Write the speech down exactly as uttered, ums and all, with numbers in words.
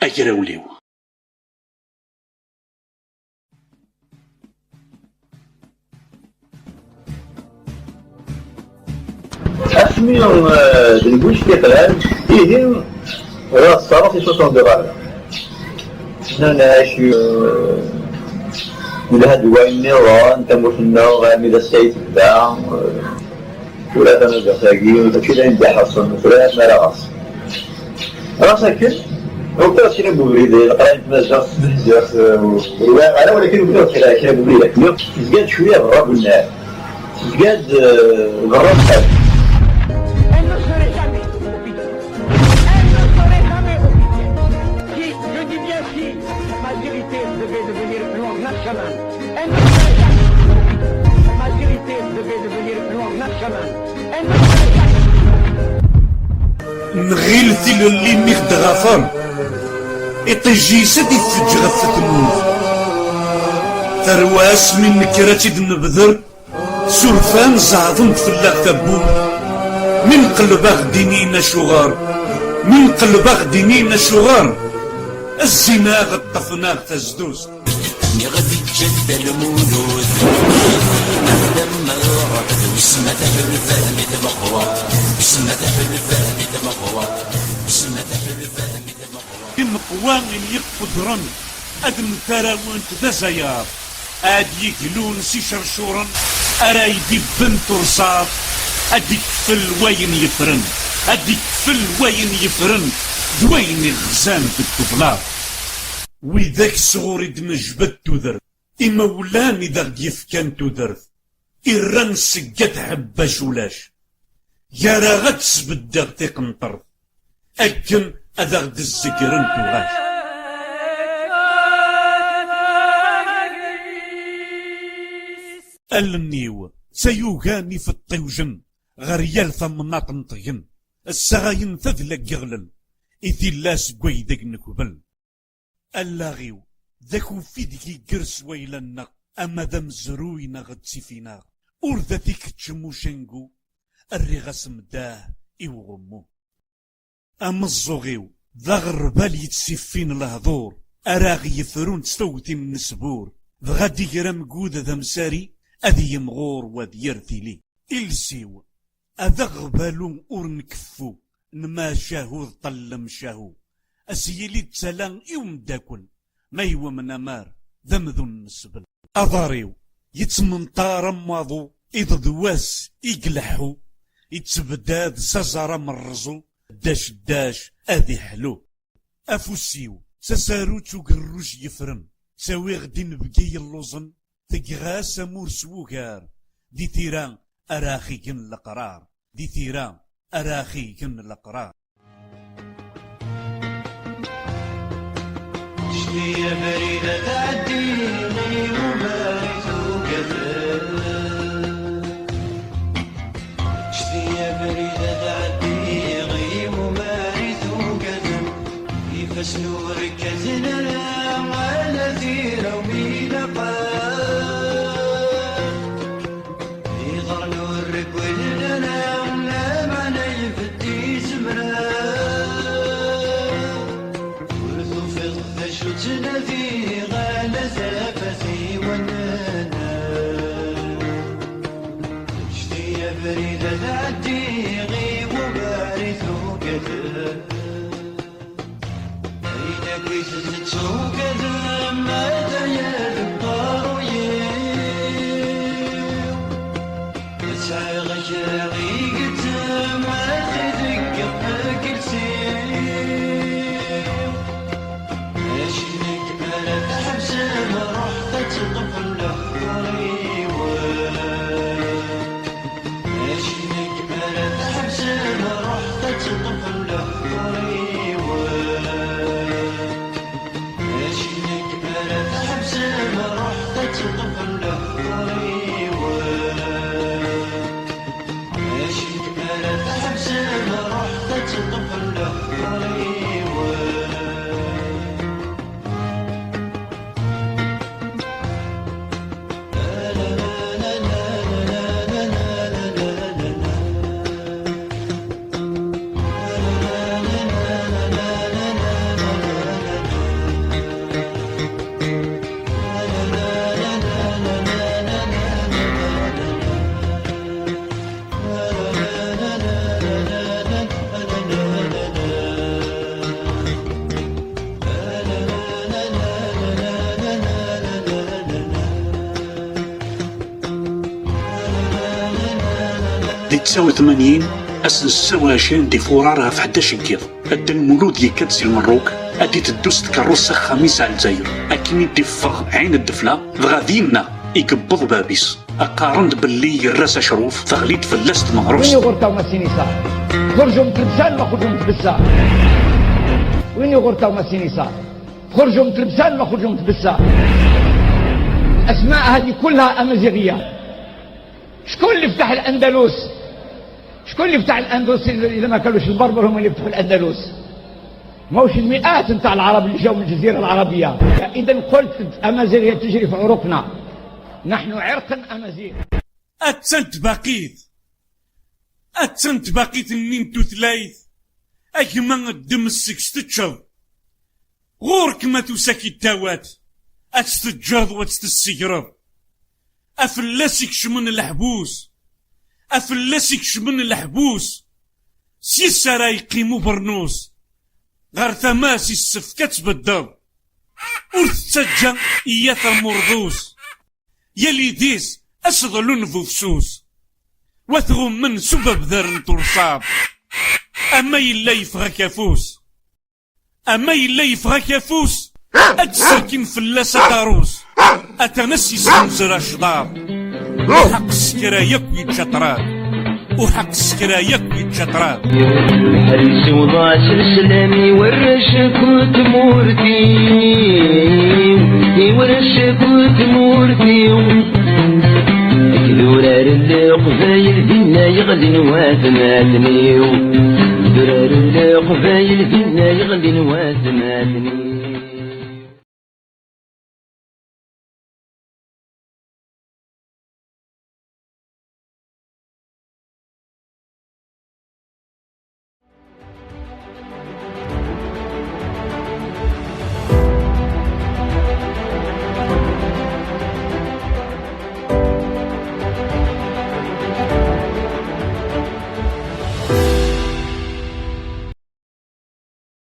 agrawliw. Asmi d lbuc tiqlan, ihi ur aɣ-teṣṣaraḍ i soixante-deux ɣer da. Nnan-ak, eh, nelha-d wayen nniḍen, tamurt-nneɣ armi d ass-a i tebda, eh, tura tamaziɣt-agi mačči d ayen d-iḥerṣen, tura mi ara ɣer-s. Ɣas akken, ufiɣ kra n ubrid i leqraya n tmaziɣt s tmaziɣt, eh, ur wɛiɣ ara, walakin ufiɣ kra, kra n ubrid akken. Tezga-d cwiya berra n unnar. Tezga-d, eh, berra n lḥal. Elle ne serait jamais officielle. Elle ne serait jamais officielle. Si, je dis bien si, ma vérité devait devenir une langue nationale, elle ne serait jamais officielle. Ma vérité devait devenir une langue nationale, elle ne serait jamais officielle. Nɣil tilelli mi ɣ-d-ɣafren, iṭij-is ad d-iteǧǧ ɣef tmurt. Tarwa asmi nekker ad tt-id-nebder, surfan zeɛḍen-d fell-aɣ tawwurt. Mi nqelleb a ɣ-d-inin acuɣer, mi nqelleb a ɣ-d-inin acuɣer, a zzin-aɣ, ṭṭfen-aɣ tazdust. Niɣ teǧǧa-d Dda Lmulud, d ammer, d wesma taḥulfa mi tmeqqwer, wesma taḥulfa mi tmeqqwer, wesma taḥulfa mi tmeqqwer. Imeqwa n yiqudren ad mtarawent d azayaḍ, ad yeglun s icercuren ara idibben turṣaḍ, ad ikfel wayen yeffren, ad ikfel wayen yeffren d wayen iɣzan deg ublaḍ. Widak sɣur i d-nejbed tudert, imawlan i d aɣ-d-yefkan tudert, irran seg at ḥebbac ulac, gar-aɣ ad d-sbeddeɣ tiqenṭert, akken ad aɣ-d-zzegren tuɣac. Allen-iw d tayuga n ifeṭṭiwjen, ɣer yal tamnaṭ nṭegen, ssaɣayen tadla n yiɣlel i tilla seg waydag nekbel. Allaɣ-iw d akufi deg igger s wayla-nneɣ, ama d amezruy neɣ d tifi-nneɣ, ur d at ikeččem ucengu, rriɣ-as mdah i uɣummu. Ameẓẓuɣ-iw d aɣerbal yettsiffin lehdur, ara ɣ-yefrun s tawtin n sbur, dɣa d iger amgud d amsari, ad yimɣur wa d yir tili. Iles-iw d aɣbalu ur nkeffu, nmacahu d ṭṭellem cahu, as yili d tala i umeddakel, ma iwem namar d amdun n sbel. Aḍar-iw yettmenṭar am waḍu, iḍ d wass i ileḥḥu, ittebdad s aẓar am rrẓu, ddac ddac ad iḥlu. Afus-iw d tasarut ugerruj yeffren, ttawiɣ-d inebgi yelluẓen, tegɣa-s amur s wugar, di tira ara aɣ-igen leqrar, di tira ara aɣ-igen leqrar. Ǧdi abrid ad tɛeddi i umar i tugaden. Ǧdi abrid ad tɛeddi i umar i tugaden. Ifassen ur kkaten ara ala tira-w mi ilaq. Iḍarren ur regglen ara lameɛna ibedd izemra. Ur tufiḍ d acu ttnadiɣ ala tafat i wanen. Ǧdi abrid ad ɛeddiɣ i wugar i tugaden. Ayen akk i tettuggadem, ata-ya deg uqerruy-iw. Sɛiɣ kra i gezzem, ata deg iqelsiw. Acimi ara tḥebsem, ruḥet ad teṭṭfem lehdur-iw. Acimi ara tḥebsem, ruḥet ad teṭṭfem lehdur-iw. Acimi ara tḥebsem, ruḥet ad teṭṭfem lehdur-iw. Acimi ara tḥebsem, ruḥet ad teṭṭfem lehdur-iw. Setta u tmanyin, ass n setta u ɛecrin di furar ɣef ḥdac n yiḍ, Dda Lmulud yekka-d si Lmerruk, ad d-iteddu s tkeṛṛust s axxam-is ar Lezzayer. Akken i d-iffeɣ ɛin ddefla, dɣa dinna i yewweḍ bab-is. Qqaren-d belli yerra-s acruf, teɣli-d fell-as tmeɣrust. وين يغور تاو ماسينيسا؟ خرجوا من تلبسان ما خرجوا من تبسان. وين يغور تاو ماسينيسا؟ خرجوا من تلبسان ما خرجوا من تبسان. الأسماء هذه كلها أمازيغية. شكون اللي فتح الأندلس؟ شكون اللي فتح الأندلس إذا ما كانوش البربر هم اللي فتحوا الأندلس؟ موش المئات نتاع العرب اللي جاوا من الجزيرة العربية. إذا قلت أمازيغية تجري في عروقنا. نحن عرق أمازيغ. Attan tbaqit. Attan tbaqit-nni n tutlayt. A gma ddem seg-s teččeḍ. Ɣur-k ma tusa-k-id tawat, ad tt-teǧǧeḍ u ad tt-tessegreḍ. A fell-as ikecmen leḥbus. A fell-as ikecmen leḥbus. S yes ara yeqqim ubernus. Ɣer tama-s issefk ad tbeddeḍ. Ur tettaǧǧa i yat amurḍus. Yal idis aseḍlu n bufsus. Wa tɣummen s ubabder n turṣaḍ. Ama yella yeffeɣ-ak afus. Ama yella yeffeɣ-ak afus, ad d-sserkin fell-as aṭarus. Atan a s-yessemser acḍaḍ. Uḥeq s kra yakk yečča ṭṭrad. Uḥeq s kra yakk yečča ṭṭrad. Lḥal yessiweḍ-as leslami warrac akked tmurt-iw, i warrac akked tmurt-iw. Deg durar n leqbayel dinna yeɣlin watmaten-iw. Durar n leqbayel dinna yeɣlin watmaten-iw.